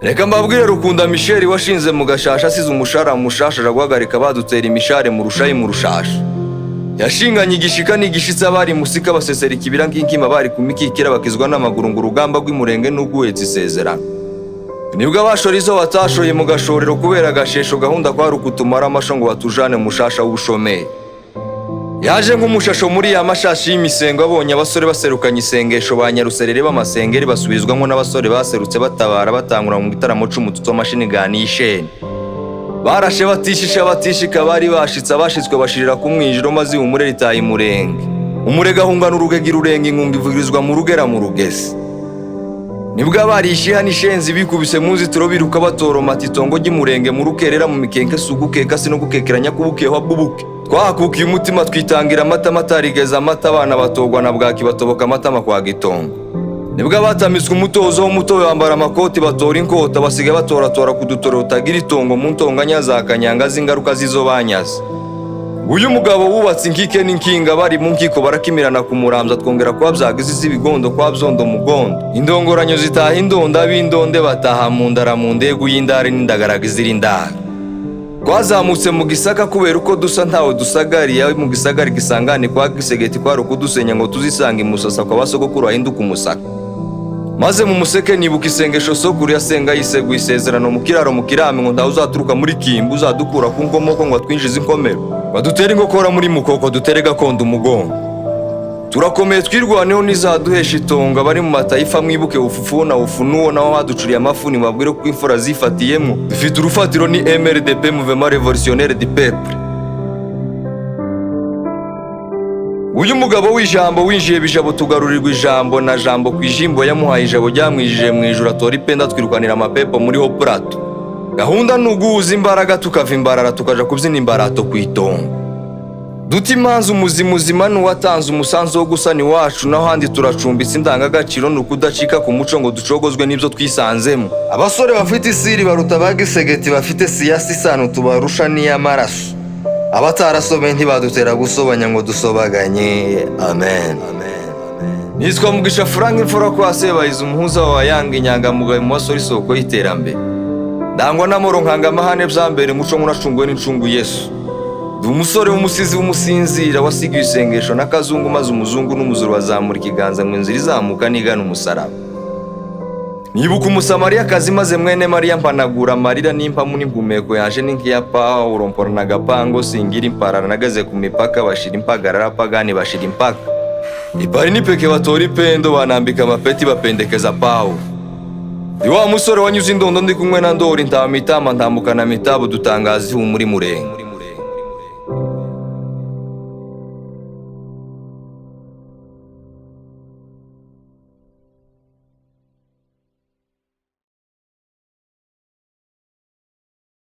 Reka mbabwire Rukunda Michel washinze mu gashasha asize umushahara mushasha aja guhagarika badutera imishare mu rushayi mu rushasha. Yashinganye igishika n'igishitsi abari musika basesera ikibira nk'inkima bari ku mikikira bakizwa n'amaguru ngo urugamba rw'imurenge n'ugwuhetse isezerano. Nibwo abashora izo batashoye mu gashorero kubera agashesho gahunda kwari ukutumara amasho ngo batujane mushasha w'ubushomeri. Yaje nk'umushasho muri ya mashashi y'imisengo abonye abasore baserukanye isengesho ba nyaruserere b'amasengeri basubizwamo n'abasore baserutse batabara batangura mu gitaramo c'umututu w'amashinigani y'isheni. Barashe batishisha batishika bari bashitse abashitswe bashirira ku mwijiro maze ihumure ritaye imurenge. Umurega ahungana urugega irurenga inkunga ivugirizwa mu rugera mu rugezi. Nibwo abari ishiha n'ishenzi bikubise mu nzitiro biruka batoroma ati itongo ry'imurenge mu rukerera mu mikenke si ugukeka si no gukekeranya kubukehwa bw'ubuke. Twahakukiye umutima twitangira amata amatarigeza amata abana batogwa na bwaki batoboka amatama kwa gitongo. Nibwo abatamitswe umutozo w'umutobe bambara amakoti batora inkota basigaye batoratora ku dutoro rutagira itongo mu ntonganya za kanyanga z'ingaruka z'izo banyaze. Uyu mugabo wubatse inkike n'inkinga bari mu nkiko barakimirana kumurambya twongera kuba byagize z'ibigondo kwa byondo mugondo. Indongoranyo zitaha indonda b'indonde bataha mu ndara mu ndegu y'indare n'indagaraga izira indara. Twazamutse mu gisaka kubera uko dusa ntawe dusagariye mu gisagari gisangane kwa gisegeti kwari ukudusenya ngo tuzisange imusasa kwa basogokuru hahinduka umusaka. Maze mu museke nibuka isengesho sokuru yasenga yiseguye isezerano mu kiraro mu kirame ngo ntawe uzaturuka muri kimbu uzadukura ku nkomoko ngo atwinjize inkomero. Badutere inkokora muri mukoko dutere gakondo umugongo. Turakomeye twirwaneho n'izaduhesha itongo abari mu matayifa mwibuke ufufuo na ufunuo naho baducuriye amafuni mubabwire ko imfura zifatiyemo. Dufite urufatiro ni MRDP Mouvement Révolutionnaire du Peuple. Uyu mugabo w'ijambo winjiye bijabo tugarurirwa ijambo na jambo ku ijimbo yamuhaye ijabo ryamwijije mu ijuru atora ipenda twirukanira amapepo muri ho plato. Gahunda ni uguhuza imbaraga tukava imbarara tukaja kubyina imbarato ku itongo. Duta imanza umuzimuzima n'uwatanze umusanzu wo gusana iwacu naho handi turacumbitse indangagaciro ni ukudacika ku muco ngo ducogozwe n'ibyo twisanzemo. Abasore bafite isiri baruta abagisegeti bafite siyasi isano tubarusha n'iy'amaraso. Abatarasomeye ntibadutera gusobanya ngo dusobaganye. Amen. Nitwa Mugisha Frank imfura kwa Sebahizi umuhuza wa Yanga inyangamugayo mu basore isoko y'iterambere. Ndangwa n'amoro nkanga amahane byambere umuco nkunacunguwe n'incungu Yesu. Ndi umusore w'umusizi w'umusinzira wasigiye isengesho na kazungu maze umuzungu n'umuzuru bazamura ikiganza ngo inzira izamuka nigana umusaraba. Nibuka umusamariyakazi maze mwene Mariya mpanagura amarira n'impamu n'impumeko yaje n'inkiya Pawulo mpora agapango singira imparara nageze ku mipaka bashira impagarara pagani bashira impaka. Ipari n'ipeke batora ipendo banambika amapeti bapendekeza Pawulo. Ndi wa musore wanyuze indondo ndi kumwe na Ndori ntama mitama ntambukana mitabo dutangaza ihumuri murenge.